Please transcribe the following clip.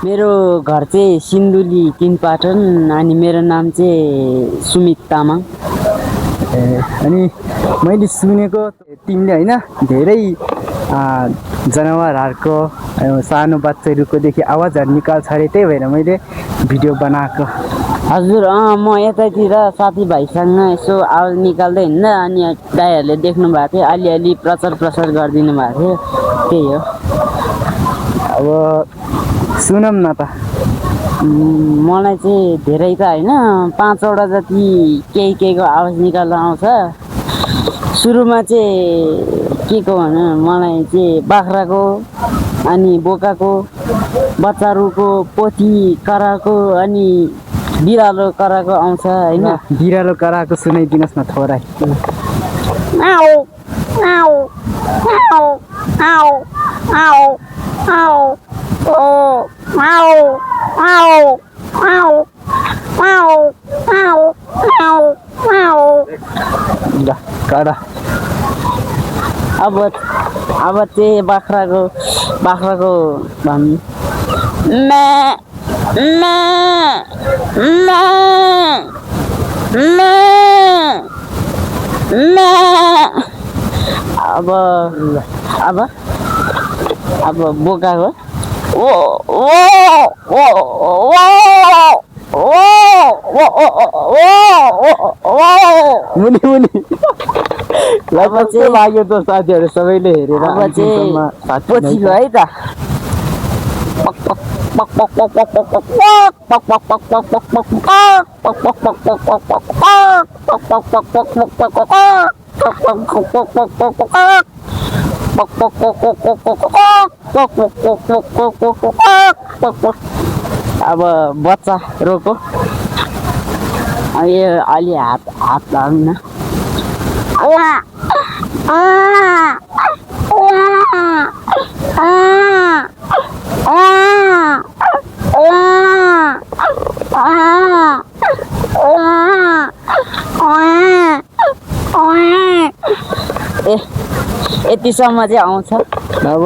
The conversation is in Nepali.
मेरो घर चाहिँ सिन्धुली तिनपाटन अनि मेरो नाम चाहिँ सुमित तामाङ। अनि मैले सुनेको तिमीले होइन धेरै जनावरहरूको सानो बच्चाहरूकोदेखि आवाजहरू निकाल्छ अरे, त्यही भएर मैले भिडियो बनाएको। हजुर म यतातिर साथीभाइसँग यसो आवाज निकाल्दै हिँड्दा अनि दाइहरूले देख्नु भएको थियो, अलिअलि प्रचार गरिदिनु भएको थियो, त्यही हो। अब सुनौँ न त। मलाई चाहिँ धेरै त होइन, 5वटा जति केहीको आवाज निकाल्दा आउँछ। सुरुमा चाहिँ के को भने मलाई चाहिँ बाख्राको अनि बोकाको बच्चाहरूको पोथी कराको अनि बिरालो कराको आउँछ होइन। बिरालो कराको सुनाइदिनुहोस् न थोरै। करा अब चाहिँ बाख्राको भन्नु अब बोकाको मुनि लाग्यो त साथीहरू सबैले हेरेर। अब चाहिँ पोथीको है त अब बच्चा रोको यो अलि हात लाग्नु यतिसम्म चाहिँ आउँछ। अब